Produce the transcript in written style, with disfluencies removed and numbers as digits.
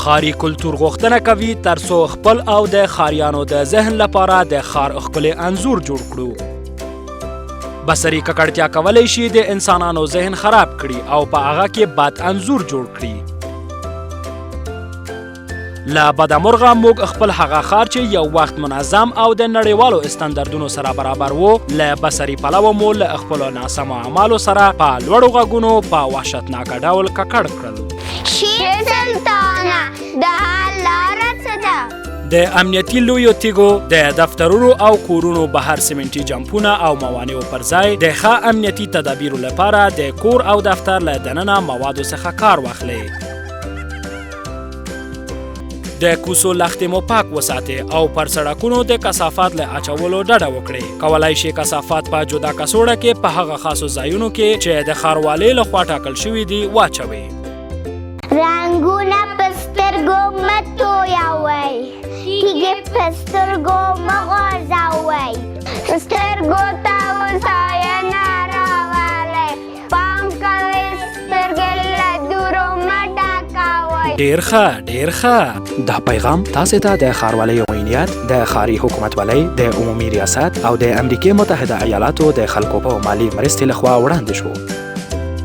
ښاري کلتور غوښتنه کوي ترڅو خپل او د ښاریانو د ذهن لپاره د ښار ښکلی انځور جوړ کړو. بصري ککړتیا کولی شي د انسانانو ذهن خراب کړي او په هغه کې بد انځور جوړ کړي. له بده مرغه موږ خپل هغه ښار چې یو وخت منظم او د نړیوالو استندردونو سره برابر وو، له بصري پلوه مو له خپلو ناسمو اعمالو سره په لوړو غږونو په وحشتناک ډول ککړ کړل. شیر سلطانه، د حل لاره څه ده؟ د امنیتي لویو تیږو، د دفترونو او کورونو بهر سیمنټي جمپونه او موانعو پر ځای د ښه امنیتي تدابیرو لپاره د کور او دفتر له دننه موادو څخه کار واخلئ. د کوڅو لښتې مو پاک وساتئ او پر سړکونو د کثافات له اچولو ډډه وکړئ. کولای شئ کثافات په جدا کڅوړه کې په هغه خاصو ځایونو کې چې د ښاروالۍ له خوا ټاکل شوي دي واچوئ. رنګونه په سترګو مه تویوئ، تیږې په سترګو مه غورځوئ، سترګو ته هوساینه راولئ، پام کوئ سترګې له دورو مه ډکوئ. ډیر ښه، ډیر ښه. دا پیغام تاسې ته د ښاروالۍ معینیت، د ښاري حکومتولۍ د عمومي ریاست او د امریکې متحده ایالاتو د خلکو په مالي مرستې لخوا وړاندې شو.